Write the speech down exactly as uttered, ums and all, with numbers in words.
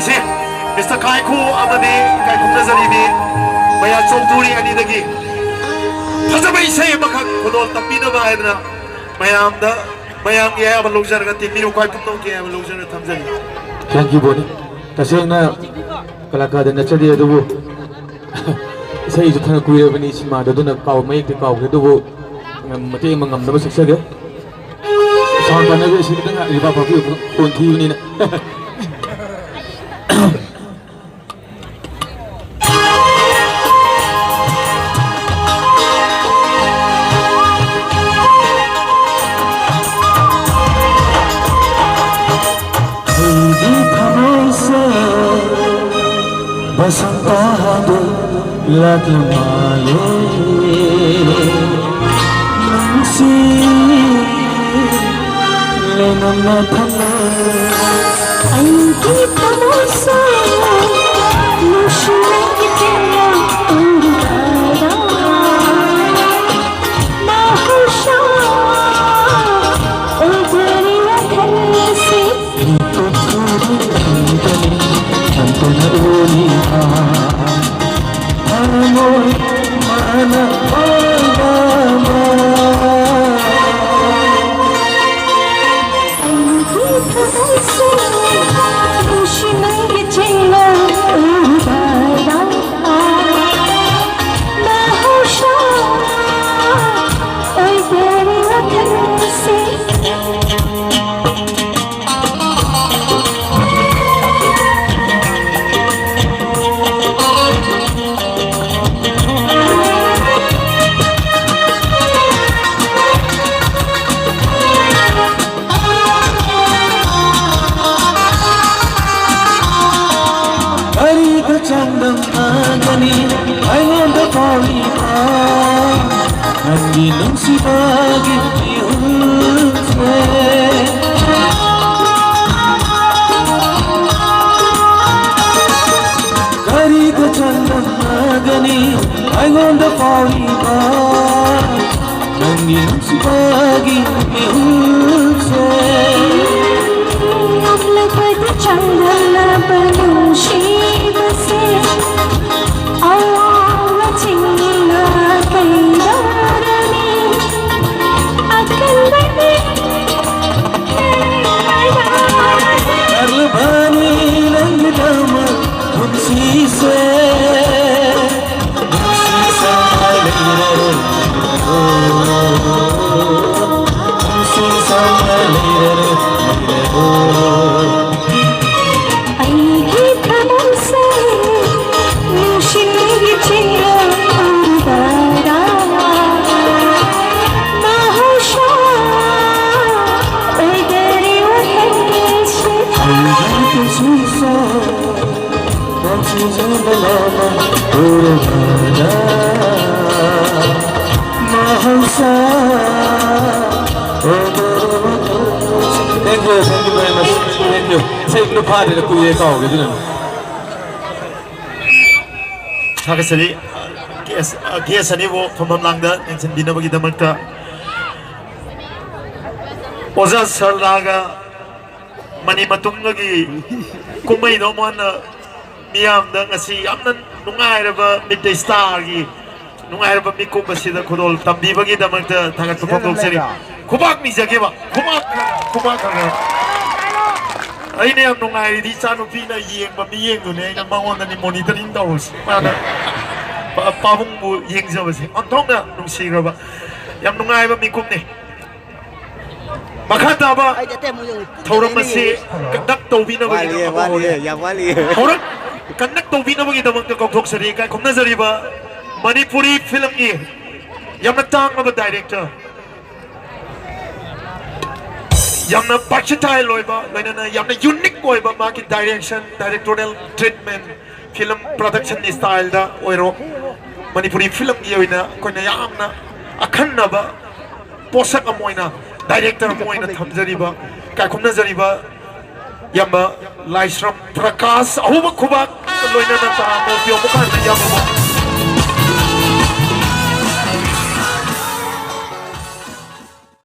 ꯁꯦ mister ꯈꯥꯏꯈꯣ ꯑꯃꯗꯤ ꯏꯀꯥꯏ ꯈꯨꯝꯅꯖꯔꯤꯕꯤ ꯃꯌꯥ ꯆꯣꯡꯊꯣꯔꯤ ꯑꯅꯤꯗꯒꯤ ꯐꯖꯕ ꯏꯁꯩ ꯑꯃꯈꯛ ꯈꯨꯗꯣꯜ ꯇꯝꯕꯤꯅꯕ ꯍꯥꯏꯗꯅ ꯃꯌꯥꯝꯗ, ꯃꯌꯥꯝꯒꯤ ꯑꯌꯥꯕ ꯂꯧꯖꯔꯒ, ꯇꯤꯟꯕꯤꯌꯨ ꯈ꯭ꯋꯥꯏ ꯄꯨꯝꯅꯃꯛꯀꯤ ꯑꯌꯥꯕ ꯂꯧꯖꯔꯒ ꯊꯝꯖꯔꯤ꯫ ꯊꯦꯡꯀ꯭ꯌꯨ ꯕꯣꯅꯤ꯫ ꯇꯁꯦꯡꯅ ꯀꯂꯥꯀꯥꯔꯗ ꯅꯠꯆꯗꯦ, ꯑꯗꯨꯕꯨ ꯏꯁꯩꯁꯨ ꯐꯅ ꯀꯨꯏꯔꯕꯅꯤ ꯁꯤꯃꯥꯗ, ꯑꯗꯨꯅ ꯀꯥꯎ-, ꯃꯌꯦꯛꯇꯤ ꯀꯥꯎꯈ꯭ꯔꯦ, ꯑꯗꯨꯕꯨ ꯃꯇꯦꯛ ꯑꯃ ꯉꯝꯅꯕ ꯁꯛꯆꯒꯦ꯫ ꯁꯥꯎꯟ ꯄꯥꯟꯅꯕꯤ ꯑꯁꯤ ꯈꯤꯇꯪ ꯔꯤꯚꯥꯏꯚ ꯍꯥꯞꯄꯤꯌꯨ, ꯈꯣꯟ ꯊꯤꯕꯅꯤꯅ꯫ ꯑꯩꯒꯤ ꯊꯃꯣꯏꯁꯦ ꯕꯁꯟꯇ ꯍꯥꯏꯗꯨ ꯂꯥꯛꯂ ꯃꯥꯜꯂꯦ꯫ ꯅꯨꯡꯁꯤ ꯂꯩꯅꯝꯅ ꯊꯝꯃꯦ꯫ ꯑꯩꯒꯤ ꯊꯃꯣꯏꯁꯦ ꯅꯨꯡꯁꯤꯕꯒꯤ ꯇꯦꯡꯅ ꯎꯔꯨꯕꯗ ꯃꯍꯧꯁꯥ ꯑꯣꯏꯗꯣꯔꯤ ꯋꯥꯈꯜꯁꯦ꯫ ꯃꯤꯀꯨꯞ ꯈꯨꯗꯤꯡ ꯈꯪꯒꯅꯤ ꯈꯟꯗꯨꯅ ꯎꯔꯤꯕ ꯊꯃꯣꯏ ꯃꯥꯅ ꯑꯣꯏꯕ ꯑꯃ꯫ ꯑꯩꯒꯤ ꯊꯃꯣꯏꯁꯦ ꯅꯨꯡꯁꯤꯕꯒꯤ ꯆꯤꯡꯅ ꯎꯕꯗ ꯃꯍꯧꯁꯥ ꯑꯣꯏꯗꯣꯔꯤ ꯋꯥꯈꯜꯁꯦ꯫ ꯀꯔꯤꯒ ꯆꯥꯡꯗꯝꯅꯒꯅꯤ ꯑꯩꯉꯣꯟꯗ ꯐꯥꯎꯔꯤꯕ ꯅꯪꯒꯤ ꯅꯨꯡꯁꯤꯕꯒꯤ ꯏꯍꯨꯜꯁꯦ? ꯀꯔꯤꯒ ꯆꯥꯡꯗꯝꯅꯒꯅꯤ ꯑꯩꯉꯣꯟꯗ ꯐꯥꯎꯔꯤꯕ ꯅꯪꯒꯤ ꯅꯨꯡꯁꯤꯕꯒꯤ ꯏꯍꯨꯜꯁꯦ? ꯉꯝꯂꯕꯗꯤ ꯆꯥꯡꯗꯝꯅꯕ ꯀꯔꯂꯕꯥꯅꯤ ꯅꯪꯒꯤꯗꯃꯛ ꯄꯨꯟꯁꯤꯁꯦ, ꯅꯨꯡꯁꯤ ꯁꯥꯡꯅ ꯂꯩꯔꯔꯣꯏ, ꯅꯨꯡꯁꯤ ꯁꯥꯡꯅ ꯂꯩꯔꯔꯣꯏ, ꯂꯩꯔꯔꯣꯏ꯫ ꯑꯩꯒꯤ ꯊꯃꯣꯏꯁꯦ ꯅꯨꯡꯁꯤꯠꯅ ꯆꯤꯡꯂꯛꯄꯗ ꯃꯍꯧꯁꯥ ꯑꯣꯏꯗꯔꯦ ꯋꯥꯈꯜꯁꯦ꯫ ꯑꯩꯒꯤ ꯄꯨꯟꯁꯤꯁꯦ ꯅꯨꯡꯁꯤꯖꯕ ꯂꯥꯎꯅ ꯎꯔꯨꯕꯗ ꯃꯍꯧꯁꯥ ꯑꯣꯏꯗꯔꯦ ꯋꯥꯈꯜꯁꯦ꯫ Thank you, thank you very much. Thank you. ꯏꯁꯩ ꯑꯝꯇ ꯐꯥꯗ꯭ꯔꯦꯗ, ꯀꯨꯏꯔꯦ ꯀꯥꯎꯒꯦ ꯑꯗꯨꯅꯅꯦ꯫ ꯊꯥꯒꯠꯆꯔꯤ꯫ ꯒꯦꯁ, ꯒꯦꯁ ꯑꯅꯤꯕꯨ ꯐꯝꯐꯝ ꯂꯥꯡꯗ ꯌꯦꯡꯁꯤꯟꯕꯤꯅꯕꯒꯤꯗꯃꯛꯇ꯫ ꯑꯣꯖꯥ ꯁꯔꯂꯥꯒ ꯃꯅꯤ ꯃꯇꯨꯡꯒꯒꯤ ꯀꯨꯝꯍꯩꯗꯣ ꯃꯣꯏꯅ ꯃꯤꯌꯥꯝꯗ ꯉꯁꯤ ꯌꯥꯝꯅ ꯅꯨꯡꯉꯥꯏꯔꯕ ꯃꯤꯠꯇ ꯏꯁꯇꯥꯔꯒꯤ ꯅꯨꯡꯉꯥꯏꯔꯕ ꯃꯤꯀꯨꯞ ꯑꯁꯤꯗ ꯈꯨꯗꯣꯜ ꯇꯝꯕꯤꯕꯒꯤꯗꯃꯛꯇ ꯊꯥꯒꯠꯄ ꯐꯣꯡꯗꯣꯛꯆꯔꯤ꯫ ꯈꯨꯕꯥꯛ ꯅꯤꯖꯒꯦꯕ꯫ ꯈꯨꯕꯥꯛ, ꯈꯨꯕꯥꯛ ꯈꯔ ꯈꯔ꯫ ꯑꯩꯅ ꯌꯥꯝ ꯅꯨꯡꯉꯥꯏꯔꯤꯗꯤ ꯏꯆꯥꯅꯨꯄꯤꯅ ꯌꯦꯡꯕ ꯃꯤꯠꯌꯦꯡꯗꯨꯅꯦ ꯑꯩꯅ ꯃꯉꯣꯟꯗꯅꯤ monitoring ꯇꯧꯔꯤꯁꯤ꯫ ꯃꯥꯅ ꯄꯥ-, ꯄꯥꯕꯨꯡꯕꯨ ꯌꯦꯡꯖꯕꯁꯦ ꯑꯣꯟꯊꯣꯛꯅ ꯅꯨꯡꯁꯤꯈ꯭ꯔꯕ ꯌꯥꯝ ꯅꯨꯡꯉꯥꯏꯕ ꯃꯤꯀꯨꯞꯅꯤ꯫ ꯃꯈꯥ ꯇꯥꯕ ꯊꯧꯔꯝ ꯑꯁꯤ conduct ꯇꯧꯕꯤꯅꯕꯒꯤꯗꯃꯛ ꯋꯥꯠꯂꯤꯌꯦ, ꯋꯥꯠꯂꯤꯌꯦ, ꯌꯥꯝ ꯋꯥꯠꯂꯤꯌꯦ꯫ ꯊꯧꯔꯝ conduct ꯇꯧꯕꯤꯅꯕꯒꯤꯗꯃꯛꯇ ꯀꯧꯊꯣꯛꯆꯔꯤ ꯏꯀꯥꯏ ꯈꯨꯝꯅꯖꯔꯤꯕ ꯃꯅꯤꯄꯨꯔꯤ ꯐꯤꯂꯝꯒꯤ ꯌꯥꯝꯅ ꯇꯥꯡꯂꯕ director, ꯌꯥꯝꯅ versatile ꯑꯣꯏꯕ, ꯂꯣꯏꯅꯅ ꯌꯥꯝꯅ unique ꯑꯣꯏꯕ ꯃꯥꯒꯤ direction, directorial treatment, film production styleꯗ ꯑꯣꯏꯔꯣ, ꯃꯅꯤꯄꯨꯔꯤ ꯐꯤꯂꯝꯒꯤ ꯑꯣꯏꯅ ꯑꯩꯈꯣꯏꯅ ꯌꯥꯝꯅ ꯑꯈꯟꯅꯕ ꯄꯣꯠꯁꯛ ꯑꯃ ꯑꯣꯏꯅ, director ꯑꯃ ꯑꯣꯏꯅ ꯊꯝꯖꯔꯤꯕ, ꯀꯥꯏꯈꯨꯝꯅꯖꯔꯤꯕ ꯌꯥꯝꯕ ꯂꯥꯏꯁ꯭ꯔꯝ ꯄ꯭ꯔꯀꯥꯁ, ꯑꯍꯨꯕ ꯈꯨꯕꯥꯛ ꯂꯣꯏꯅꯅ ꯇꯔꯥꯝꯅ ꯑꯣꯛꯄꯤꯌꯨ꯫ ꯑꯃꯨꯛ ꯍꯟꯅ ꯌꯥꯝꯕꯕꯨ